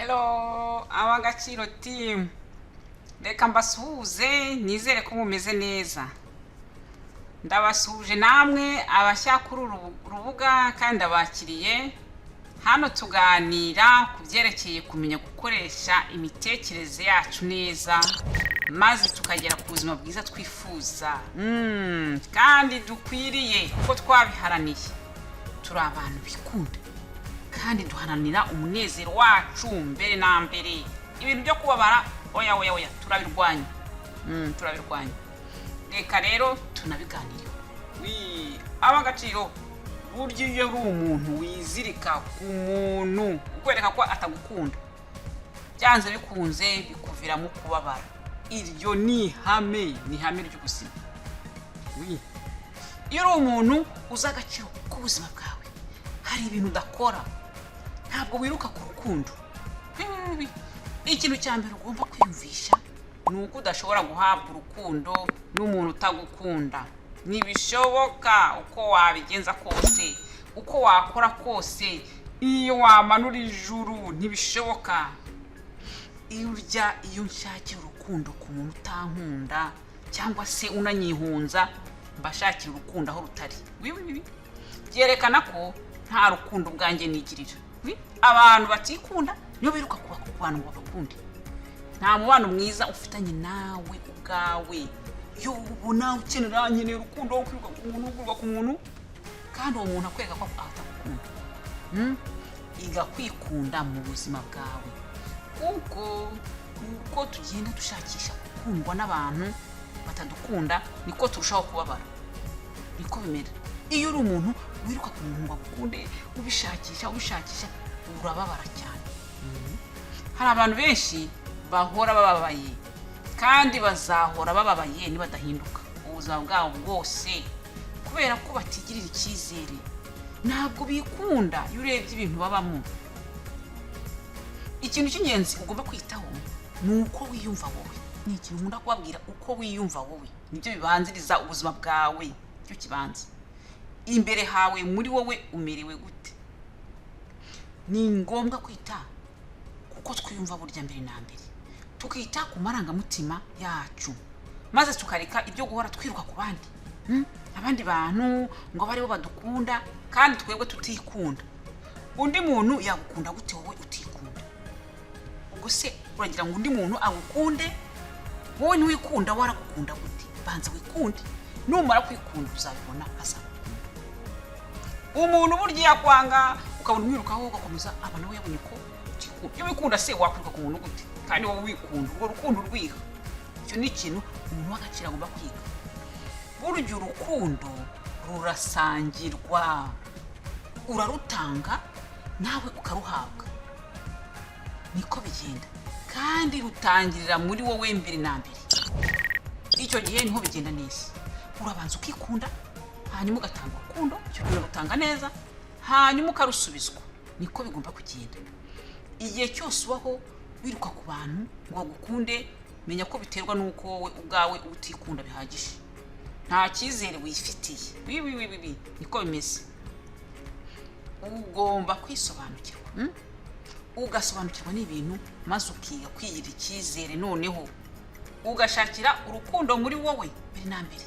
Hello Ab'agaciro team, reka mbasuhuze, nizere ko mumeze neza. Ndabasuhuje namwe abashya kuri uru rubuga kandi ndabakiriye. Hano tuganira ku byerekeye kumenya gukoresha imitekerereze yacu neza, maze tukagera ku buzima bwiza twifuza kandi dukwiriye kuko twabiharaniye. Turi abantu bikunda kandi duharanira umunezero wacu mbere na mbere. Ibintu byo kubabara, oya, oya, oya, turabirwanya. Turabirwanya. Reka rero tunabiganireho. Ab'agaciro, burya iyo uri umuntu wizirika ku muntu ukwereka ko atagukunda, byanze bikunze bikuviramo kubabara. Iryo ni ihame, ni ihame ry'ubuzima. Iyo uri umuntu uzi agaciro k'ubuzima bwawe, hari ibintu udakora. Ntabwo wiruka ku rukundo. Wi. Ikintu cya mbere ugomba kwiyumvisha ni uko udashobora guhabwa urukundo n'umuntu utagukunda. Ntibishoboka. Uko wabigenza kose, uko wakora kose, iyo wamanura ijuru, ntibishoboka. Iyo urya, iyo nshakira urukundo ku muntu utankunda cyangwa se unanyihunza, mbashakira urukundo aho rutari. Wi, wi, wi. Byerekana ko nta rukundo ubwanjye nigirira. Abantu batikunda niyo biruka ku bantu ngo babakunde. Nta mubano mwiza ufitanye nawe ubwawe. Iyo ubona ukenera, nkeneye urukundo, kwiruka ku muntu, kwiruka ku muntu, kandi uwo muntu akwereka ko atagukunda. Iga kwikunda mu buzima bwawe, kuko uko tugenda dushakisha gukundwa n'abantu batadukunda, niko turushaho kubabara. Niko bimera. Iyo uri umuntu wiruka ku muntu ngo agukunde, ubishakisha, ubishakisha, urababara cyane. Hari abantu benshi bahora bababaye kandi bazahora bababaye nibadahinduka ubuzima bwabo bwose, kubera ko batigirira icyizere, ntabwo bikunda. Iyo urebye ibintu babamo, ikintu cy'ingenzi ugomba kwitaho ni uko wiyumva wowe. Ni ikintu nkunda kubabwira: uko wiyumva wowe nibyo bibanziriza ubuzima bwawe. Nicyo kibanza imbere hawe. Muri wowe umerewe gute? Ni ngombwa kwita kuko twiyumva burya mbere na mbere, tukita ku marangamutima yacu, maze tukareka ibyo guhora twiruka ku bandi. Abandi bantu ngo abe aribo badukunda kandi twebwe tutikunda. Undi muntu yagukunda gute wowe utikunda? Ubwo se uragira ngo undi muntu agukunde, wowe ntiwikunda? Waragukunda gute? Banza wikunde. Numara kwikunda, uzabibona, azagukunda. Umuntu burya yakwanga ukabona umwirukaho ugakomeza, aba nawe yabonye ko utikunda. Iyo wikunda se, wakwiruka ku muntu gute kandi wowe wikunda, urwo rukundo urwiha? Icyo ni ikintu umuntu w'agaciro agomba kwiga. Burya urukundo rurasangirwa, urarutanga nawe ukaruhabwa, niko bigenda. Kandi rutangirira muri wowe mbere na mbere. Icyo gihe niho bigenda neza. Urabanza ukikunda, hanyuma ugatanga urukundo. Icyo gihe urarutanga neza, hanyuma ukarusubizwa. Niko bigomba kugenda. Igihe cyose ubaho wiruka ku bantu ngo bagukunde, menya ko biterwa n'uko wowe ubwawe uba utikunda bihagije, nta cyizere wifitiye. Wibi wibi, niko bimeze. Ugomba kwisobanukirwa, Ugasobanukirwa n'ibintu, maze ukiga kwigirira icyizere. Noneho ugashakira urukundo muri wowe mbere na mbere,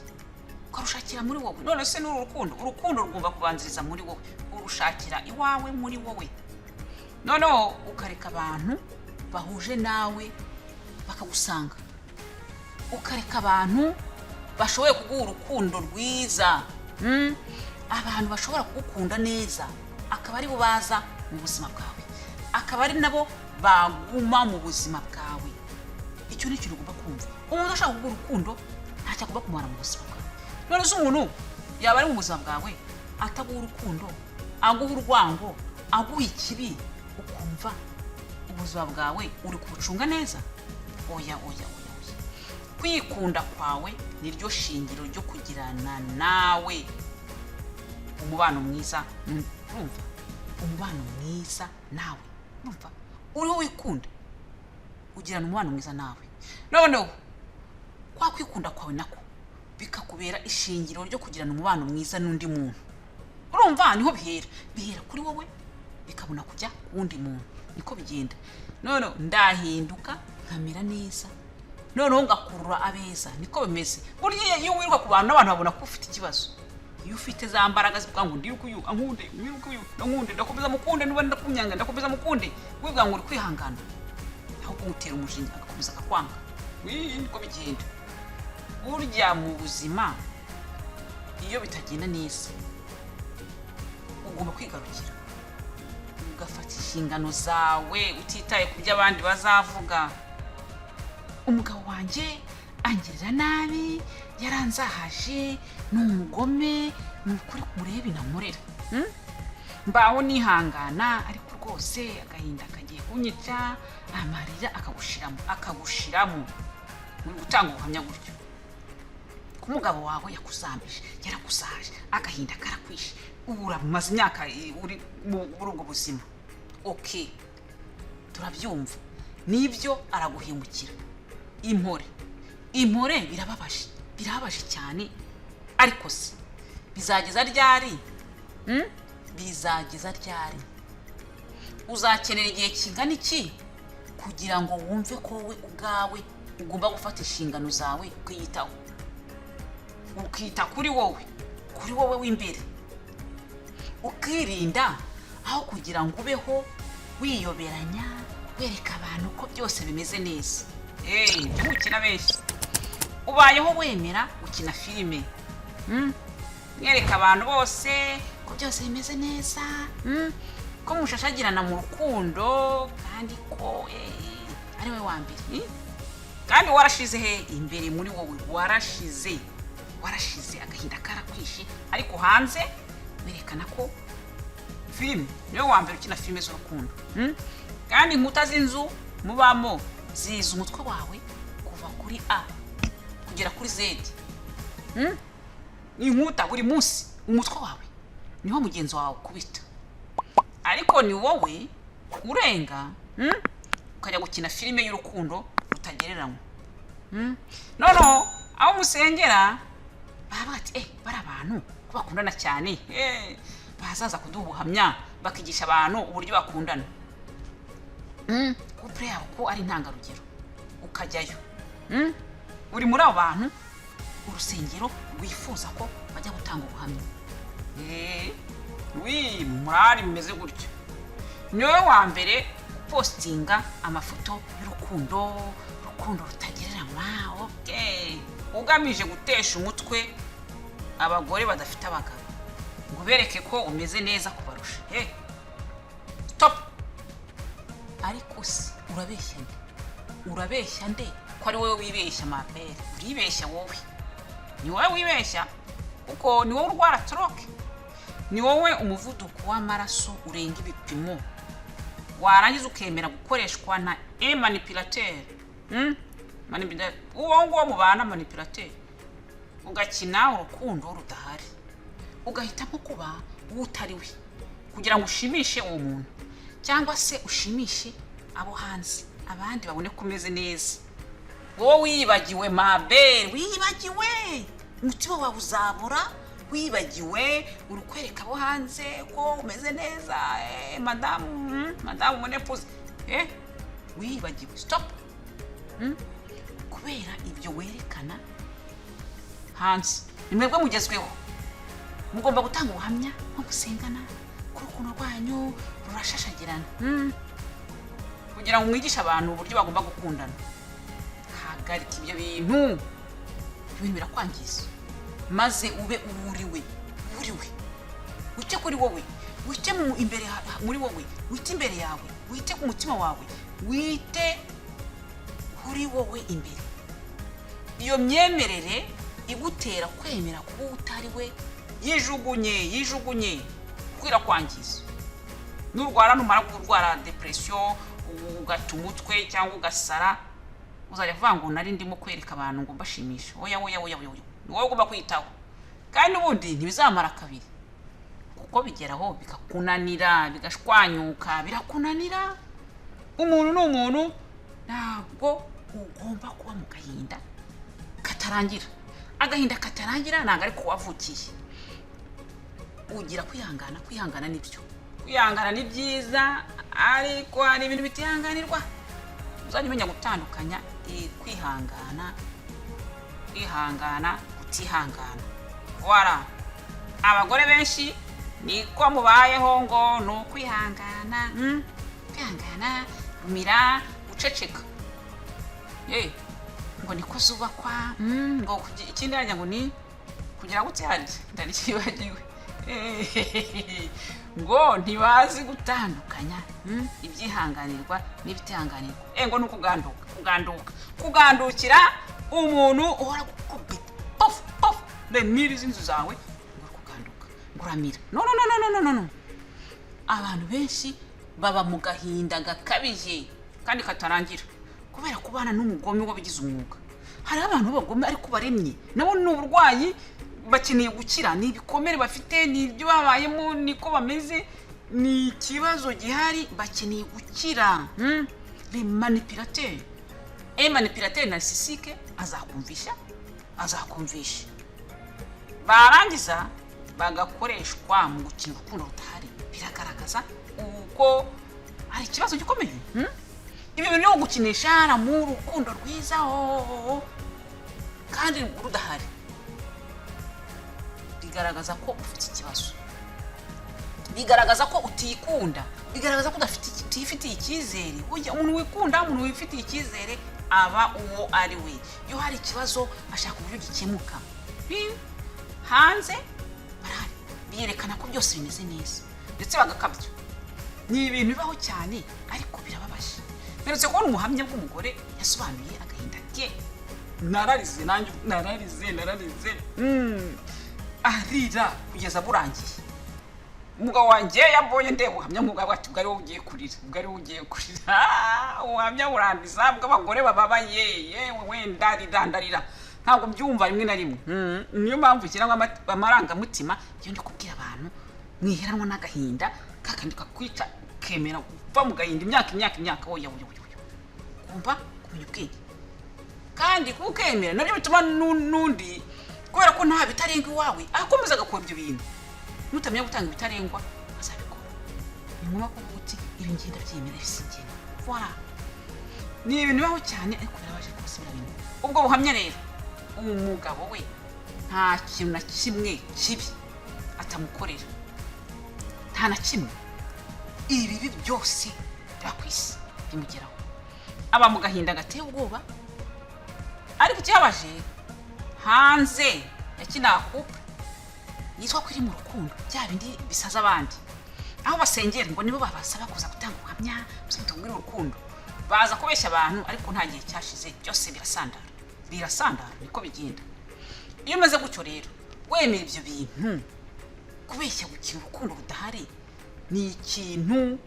ukarushakira muri wowe. None se n'uru rukundo, urukundo rugomba kubanziriza muri wowe, urushakira iwawe muri wowe. Noneho ukareka abantu bahuje nawe bakagusanga, ukareka abantu bashoboye kuguha urukundo rwiza, Abantu bashobora kugukunda neza akaba aribo baza mu buzima bwawe, akaba ari nabo baguma mu buzima bwawe. Icyo ni ikintu ugomba kumva. Umuntu ashaka kuguha urukundo, ntacyo agomba kumara mu buzima bwawe. None se umuntu yaba ari mu buzima bwawe ataguha urukundo, aguha urwango, aguha ikibi, ukumva ubuzima bwawe uri kubucunga neza? Oya, oya, oya, oya. Kwikunda kwawe niryo shingiro ryo kugirana nawe umubano mwiza. Urumva, umubano mwiza nawe, urumva, uriho wikunda, ugirana umubano mwiza nawe. Noneho kwa kwikunda kwawe nako bikakubera ishingiro ryo kugirana umubano mwiza n'undi muntu. Urumva niho bihera, bihera kuri wowe, bikabona kujya ku wundi muntu. Niko bigenda. None ndahinduka nkamera neza, noneho ngakurura abeza. Niko bimeze. Burya iyo wiruka ku bantu, abantu babona ko ufite ikibazo. Iyo ufite za mbaraga zivuga ngo ndiruke uyu ankunde, mwiruke uyu nkunde, ndakomeza mukunde, niba ndakumyanga ndakomeza mukunde, wivuga ngo uri kwihangana, aho kumutera umujinya agakomeza akakwanga. Wii, niko bigenda. Burya mu buzima iyo bitagenda neza, ugomba kwigarukira, ugafata inshingano zawe utitaye ku byo abandi bazavuga. Umugabo wanjye angirira nabi, yaranzahaje, ni umugome, ni ukuri murebe inamurera. Mbaho nihangana, ariko rwose agahinda kagiye kunyica. Amarira akagushiramo, akagushiramo. Uri gutanga ubuhamya gutyo ko umugabo wawe yakuzambije, yarakuzahaje, agahinda karakwishe, ubu uramaze imyaka uri muri ubwo buzima. Okay, turabyumva, nibyo, araguhemukira. Impore, impore, birababaje, birababaje cyane. Ariko se bizageza ryari? Bizageza ryari? Uzakenera igihe kingana iki kugira ngo wumve ko wowe ubwawe ugomba gufata inshingano zawe, ukiyitaho, ukita kuri wowe, kuri wowe w'imbere, ukirinda, aho kugira ngo ubeho wiyoberanya, wereka abantu ko byose bimeze neza? Eee, ntukina benshi, ubayeho wemera gukina filime, Mwereka abantu bose ko byose bimeze neza, Ko mushashagirana mu rukundo, kandi ko ari we wa mbere, Kandi warashize he imbere muri wowe, warashize, warashize, agahinda karakwishe, ariko hanze werekana ko filime, niwe wa mbere ukina filime z'urukundo, Kandi inkuta z'inzu mubamo ziza umutwe wawe kuva kuri A kugera kuri Z, Inkuta buri munsi umutwe wawe niho mugenzi wawe ukubita, ariko ni wowe urenga, Ukajya gukina filime y'urukundo rutagereranywa, Noneho aho musengera baba bati: "Eh, bari abantu ko bakundana cyane, bazaza kuduha ubuhamya, bakigisha abantu uburyo bakundana, Couple yabo ko ari intangarugero." Ukajyayo, Uri muri abo bantu urusengero rwifuza ko bajya gutanga ubuhamya. Wi murari bimeze gutyo. Ni wowe wa mbere upostinga amafoto y'urukundo, urukundo rutagereranywa. Okay, ugamije gutesha umutwe abagore badafite abagabo, ngo ubereke ko umeze neza kubarusha. Hey, stop! Ariko se urabeshya nde? Urabeshya nde ko ari wowe wibeshya? Ma belle, uribeshya wowe, ni wowe wibeshya, kuko ni wowe urwara stroke, ni wowe umuvuduko w'amaraso urenga ibipimo, warangiza ukemera gukoreshwa na e manipulateur, Uwo nguwo mubana, manipulateur, ugakina urukundo rudahari, ugahitamo kuba uwo utari we kugira ngo ushimishe uwo muntu, cyangwa se ushimishe abo hanze, abandi babone ko umeze neza. Wowe wiyibagiwe, ma belle, wiyibagiwe, umutima wawe uzabura. Wibagiwe, uri kwereka abo hanze ko umeze neza, madamu, madamu munepuze, wiyibagiwe. Stop! Kubera ibyo werekana hanze, ni mwebwe mugezweho, mugomba gutanga ubuhamya nko gusengana, ko urukundo rwanyu rurashashagirana, Kugira ngo mwigishe abantu uburyo bagomba gukundana. Hagarika ibyo bintu, ibyo bintu birakwangiza. Maze ube uwuriwe, uriwe, wite kuri wowe, wite mu imbere muri wowe, wite imbere yawe, wite ku mutima wawe, wite kuri wowe imbere. Iyo myemerere igutera kwemera kuba utari we, yijugunye, yijugunye, kuko irakwangiza. Nurwara, numara kurwara depression, ugata umutwe cyangwa ugasara, uzajya uvuga ngo nari ndimo kwereka abantu ngo mbashimishe. Oya, oya, oya, oya, ni wowe ugomba kwitaho. Kandi ubundi ntibizamara kabiri, kuko bigeraho bikakunanira, bigashwanyuka, birakunanira. Umuntu ni umuntu, ntabwo ugomba kuba mu gahinda katarangira. Agahinda katarangira ntabwo ari wavukiye. Ugira kwihangana, kwihangana nibyo, kwihangana ni byiza. Ariko hari ibintu bitihanganirwa. Uzajya umenya gutandukanya kwihangana, kwihangana, kutihangana. Voilà, abagore benshi niko mubayeho, ngo ni ukwihangana, Kwihangana, rumira, guceceka. Ngo niko zubakwa, ngo ikindi harya ngo ni kugira gute harya, ndarikibagiwe. Ngo ntibazi gutandukanya ibyihanganirwa n'ibitihanganirwa. Ngo ni ukuganduka, kuganduka, kugandukira umuntu uhora gukubita pofu pofu remiri z'inzu zawe, ngo uri kuganduka, ngo uramira. No, no, no, no, no, no, no. Abantu benshi baba mu gahinda gakabije kandi katarangira kubera kubana n'umugome wabigize umwuga. Hariho abantu b'abagome ariko baremye, nabo ni uburwayi, bakeneye gukira, ni ibikomere bafite, ni ibyo babayemo, niko bameze, ni ikibazo gihari, bakeneye gukira. Les manipulateurs et manipulateur narcissique azakumvisha, azakumvisha, barangiza bagakoreshwa mu gukina urukundo rudahari. Biragaragaza uko hari ikibazo gikomeye, Ibi bintu byo gukinisha mu rukundo rwiza, oh, kandi rudahari, bigaragaza ko ufite ikibazo, bigaragaza ko utikunda, bigaragaza ko udafite, utifitiye icyizere. Burya umuntu wikunda, umuntu wifitiye icyizere, aba uwo ari we. Iyo hari ikibazo ashaka uburyo gikemuka. Hanze barahari, biyerekana ko byose bimeze neza, ndetse bagakabya. Ni ibintu bibaho cyane, ariko birababaje. Mperutse kubona umuhamya bw'umugore yasobanuye agahinda ke, nararize nanjye, nararize, nararize. Arira kugeza burangiye. Umugabo wanjye yabonye ndeba ubuhamya nk'ubwa ati: "Ubwo ari wowe ugiye kurira, ubwo ari wowe ugiye kurira." Ubuhamya burangiza bw'abagore bababaye, yewe wenda rira, ndarira. Ntabwo mbyumva rimwe na rimwe. Niyo mpamvu nshyiramo amarangamutima iyo ndi kubwira abantu. Mwiheranwa n'agahinda kakandi kakwica, ukemera gupfa mu gahinda imyaka, imyaka, imyaka. Oya, oya, oya, oya. Ugomba kumenya ubwenge kandi kukemera nabyo bituma n'undi, kubera ko nta bitarengwa iwawe, akomeza agakora ibyo bintu. Nutamenya gutanga ibitarengwa, azabikora. Ni ngombwa kuvuga uti: "Ibi ngenda byemera, ibi sinbyemera." Voilà, ni ibintu bibaho cyane, ariko birabaje rwose biriya bintu. Ubwo buhamya rero, umugabo we nta kintu na kimwe kibi atamukorera, nta na kimwe. Ibibi byose biba ku isi bimugeraho, aba mu gahinda gateye ubwoba. Ariko ikibabaje, hanze ya kina couple yitwa ko iri mu rukundo, bya bindi bisaza abandi, aho basengera ngo nibo babasaba kuza gutanga ubuhamya, gusa tubwire urukundo, baza kubeshya abantu, ariko nta gihe cyashize byose birasandara, birasandara. Niko bigenda iyo umeze gutyo rero, wemera ibyo bintu. Kubeshya, gukina urukundo rudahari, ni ikintu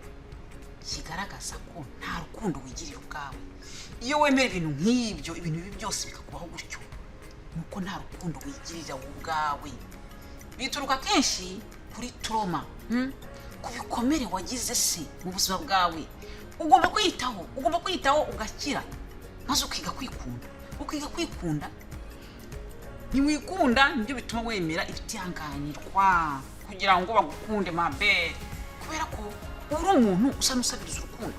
kigaragaza ko nta rukundo wigirira ubwawe. Iyo wemera ibintu nk'ibyo, ibintu bibi byose bikakubaho gutyo, ni uko nta rukundo wigirira wowe ubwawe. Bituruka kenshi kuri trauma, Ku bikomere wagize se mu buzima bwawe. Ugomba kwiyitaho, ugomba kwiyitaho ugakira, maze ukiga kwikunda, ukiga kwikunda. Ntiwikunda, nibyo bituma wemera ibitihanganirwa kugira ngo bagukunde, mabere, kubera ko uri umuntu usa n'usabiriza urukundo,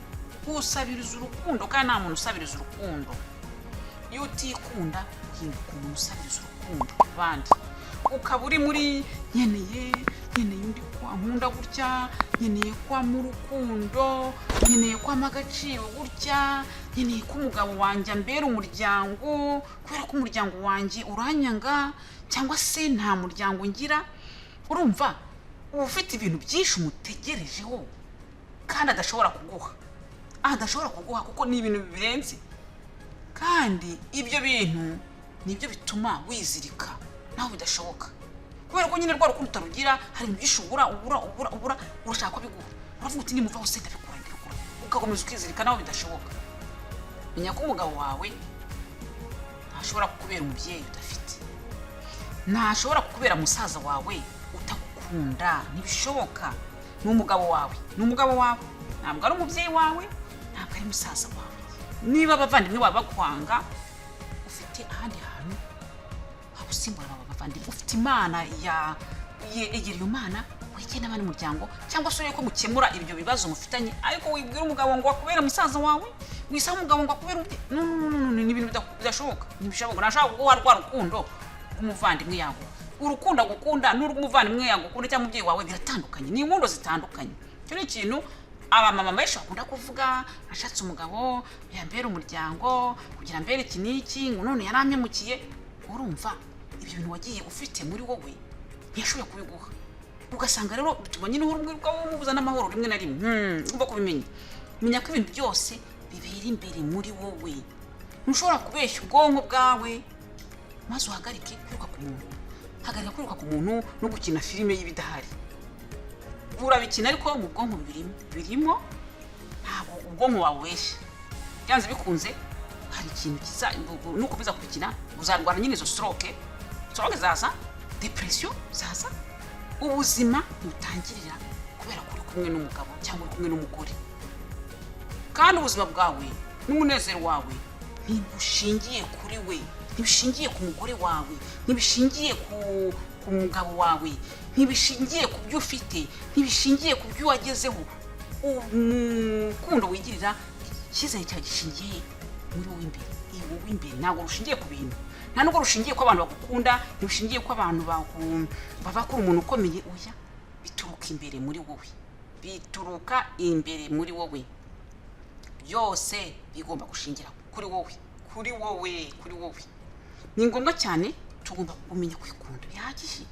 usabiriza urukundo, kandi nta muntu usabiriza urukundo. Iyo utikunda, uhinduka umuntu usabiriza urukundo ku bandi, ukaba uri muri nkeneye, nkeneye undi kwa nkunda gutya, nkeneye kwama urukundo, nkeneye kwama agaciro gutya, nkeneye ko umugabo wanjye ambera umuryango, kubera ko umuryango wanjye uranyanga, cyangwa se nta muryango ngira. Urumva uba ufite ibintu byinshi umutegerejeho kandi adashobora kuguha, adashobora kuguha, kuko ni ibintu birenze. Kandi ibyo bintu nibyo bituma wizirika naho bidashoboka, kubera ko nyine rwa rukundo utarugira. Hari ibintu byinshi ubura, ubura, ubura, ubura, urashaka ko biguha, uravuga uti: "Nimuvaho se ndabikora, ndabikora," ugakomeza ukizirika naho bidashoboka. Menya ko umugabo wawe ntashobora kukubera umubyeyi udafite, ntashobora kukubera musaza wawe utagukunda, ntibishoboka. Ni umugabo wawe, ni umugabo wawe, ntabwo ari umubyeyi wawe, ntabwo ari musaza wawe. Niba abavandimwe bawe bakwanga, ufite ahandi hantu hagusimbura aba bavandimwe, ufite Imana. Ya egera iyo Mana, wegere. Ushake n'abandi muryango, cyangwa se urebe ko mukemura ibyo bibazo mufitanye. Ariko wibwira umugabo ngo akubere musaza wawe, wisaba umugabo ngo akubere umubyeyi. No, no, no, no, ni ibintu bidashoboka, ntibishoboka. Ntashobora kuguha rwa rukundo rw'umuvandimwe yaguha. Urukundo agukunda n'urw'umuvandimwe yagukunda cyangwa umubyeyi wawe biratandukanye, ni inkundo zitandukanye. Icyo ni ikintu abamama benshi bakunda kuvuga: "Nashatse umugabo yambera umuryango, kugira mbere iki n'iki, ngo none yarampemukiye." Urumva ibyo bintu wagiye ufite muri wowe ntiyashoboye kubiguha, ugasanga rero bituma nyine uhora umwiruka umubuza n'amahoro rimwe na rimwe. Ugomba kubimenya. Menya ko ibintu byose bibera imbere muri wowe. Ntushobora kubeshya ubwonko bwawe, maze uhagarike kwiruka ku muntu. Hagarika kwiruka ku muntu no gukina filime y'ibidahari. Urabikina ariko mu bwonko birimo, birimo. Ntabwo ubwonko wabubeshya. Byanze bikunze hari ikintu kiza. Nukomeza kubikina uzarwara nyine izo stroke. Stroke zaza, depression zaza. Ubuzima ntibutangirira kubera ko uri kumwe n'umugabo cyangwa uri kumwe n'umugore, kandi ubuzima bwawe n'umunezero wawe ntibushingiye kuri we, ntibishingiye ku mugore wawe, ntibishingiye ku mugabo wawe, ntibishingiye ku byo ufite, ntibishingiye ku byo wagezeho. Umukundo wigirira, icyizere cyawe gishingiye muri wowe imbere, wowe imbere. Ntabwo rushingiye ku bintu, nta nubwo rushingiye ko abantu bagukunda, ntibishingiye ko abantu bava kuri umuntu ukomeye. Oya, bituruka imbere muri wowe, bituruka imbere muri wowe. Byose bigomba gushingira kuri wowe, kuri wowe, kuri wowe. Ni ngombwa cyane, tugomba kumenya kwikunda bihagije,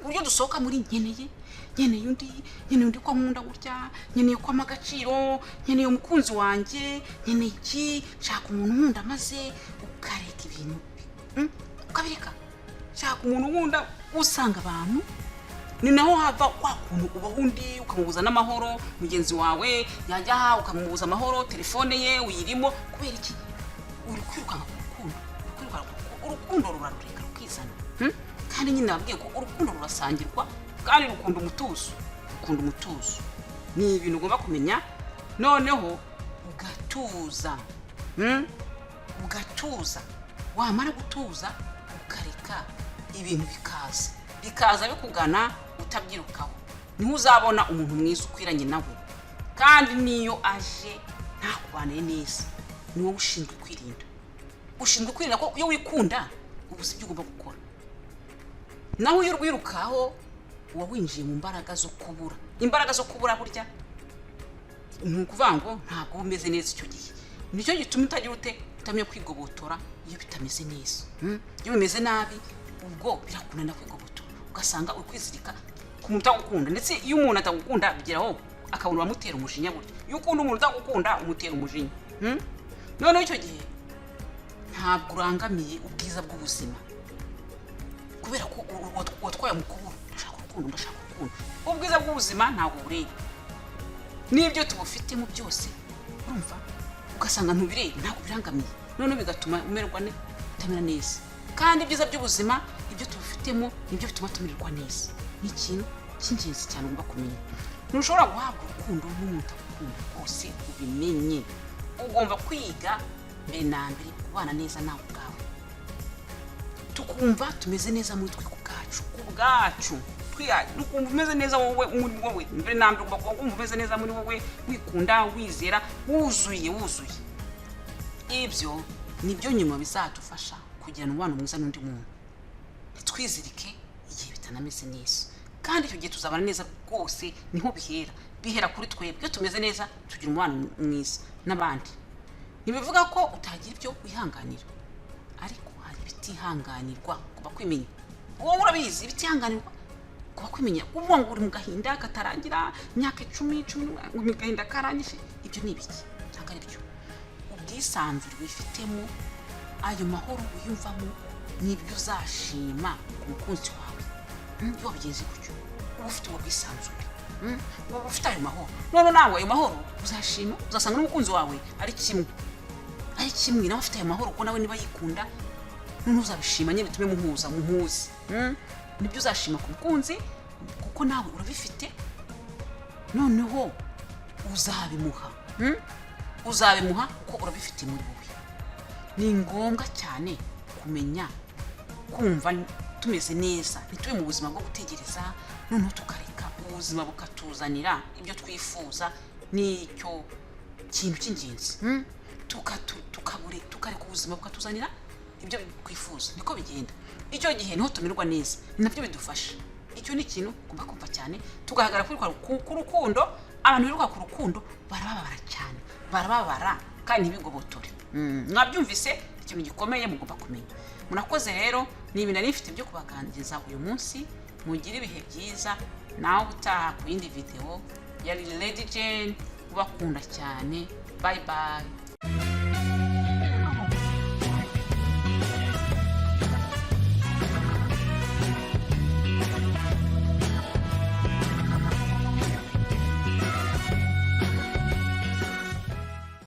uburyo dusohoka muri nkeneye, nkeneye undi, nkeneye undi ko nkunda gutya, nkeneye ko ampa agaciro, nkeneye umukunzi wanjye, nkeneye iki, nshaka umuntu unkunda, maze ukareka ibintu, ukabireka. Shaka umuntu unkunda. Usanga abantu ni naho hava kwa kuntu ubaho undi ukamubuza n'amahoro. Mugenzi wawe yajya aha ukamubuza amahoro, telefone ye uyirimo. Kubera iki? Uri kwirukanka ku rukundo, uri kwirukanka ku rukundo. Urukundo rurarureka rukizana, Kandi nyine nababwiye ko urukundo rurasangirwa, kandi rukunda umutuzo, rukunda umutuzo. Ni ibintu ugomba kumenya, noneho ugatuza, Ugatuza, wamara gutuza ukareka ibintu bikaza, bikaza bikugana utabyirukaho. Niho uzabona umuntu mwiza ukwiranye nawe. Kandi niyo aje ntakubaniye neza, ni wowe ushinzwe kwirinda, ushinzwe kwirinda, ko iyo wikunda uba uzi ibyo ugomba gukora. Naho iyo urwirukaho uba winjiye mu mbaraga zo kubura. Imbaraga zo kubura burya ni ukuvuga ngo ntabwo uba umeze neza icyo gihe. Nicyo gituma utagira ute, utamenya kwigobotora iyo bitameze neza. Iyo bimeze nabi, ubwo birakunanira kwigobotora, ugasanga uri kwizirika ku muntu utagukunda. Ndetse iyo umuntu atagukunda bigeraho akabona uramutera umujinya. Burya iyo ukunda umuntu utagukunda umutera umujinya, Noneho icyo gihe ntabwo urangamiye ubwiza bw'ubuzima, kubera ko watwaye mu kubura. Ndashaka urukundo, ndashaka urukundo. Ubwiza bw'ubuzima ntabwo bureba n'ibyo tubufitemo byose. Urumva, ugasanga ntubireba, ntabwo birangamiye, noneho bigatuma umererwa utamera neza. Kandi ibyiza by'ubuzima, ibyo tubufitemo, nibyo bituma tumererwa neza. Ni ikintu cy'ingenzi cyane ugomba kumenya. Ntushobora guhabwa urukundo n'umuntu utagukunda rwose, ubimenye. Ugomba kwiga mbere na mbere kubana neza nawe ubwawe, tukumva tumeze neza muri twe ku bwacu, ku bwacu. Ukumva umeze neza wowe muri wowe. Mbere na mbere ugomba kuba wumva umeze neza muri wowe, wikunda, wizera, wuzuye, wuzuye. Ibyo nibyo nyuma bizadufasha kugirana umubano mwiza n'undi muntu. Ntitwizirike igihe bitanameze neza, kandi icyo gihe tuzabana neza rwose. Niho bihera, bihera kuri twebwe. Iyo tumeze neza tugira umubano mwiza n'abandi. Ntibivuga ko utagira ibyo wihanganira, ariko hari ibitihanganirwa. Kuba kwimenya, wowe urabizi ibitihanganirwa. Kuba kwimenya, kuvuga ngo uri mu gahinda katarangira imyaka 10, 11, ngo mu gahinda karangije, ibyo ni ibiki? Ntabwo ari byo. Ubwisanzure wifitemo, ayo mahoro wiyumvamo, nibyo uzashima ku mukunzi wawe. Iyo wabigenze gutyo, uba ufite ubwo bwisanzure, Uba ufite ayo mahoro. None nawe ayo mahoro uzashima, uzasanga n'umukunzi wawe ari kimwe, ari kimwe nawe afite ayo mahoro, kuko nawe niba yikunda, none uzabishima nyine, bitume muhuza, muhuze. Nibyo uzashima ku mukunzi, kuko nawe urabifite. Noneho uzabimuha, Uzabimuha kuko urabifite muri wowe. Ni ngombwa cyane kumenya kumva tumeze neza, ntitube mu buzima bwo gutegereza, noneho tukareka Ubuzima bukatuzanira ibyo twifuza, nicyo kintu cy'ingenzi. Tukareka ubuzima bukatuzanira ibyo twifuza, niko bigenda. Icyo gihe niho tumererwa neza, ni nabyo bidufasha. Icyo ni ikintu ugomba kumva cyane, tugahagarara ku rukundo. Abantu biruka ku rukundo barababara cyane, barababara kandi ntibigobotore. Mwabyumvise, ikintu gikomeye mugomba kumenya. Murakoze rero, ni ibintu nari mfite byo kubaganiriza uyu munsi. Mugire ibihe byiza, nawe utaha ku yindi videwo. Yari Lady Jane ubakunda cyane. Bye bye.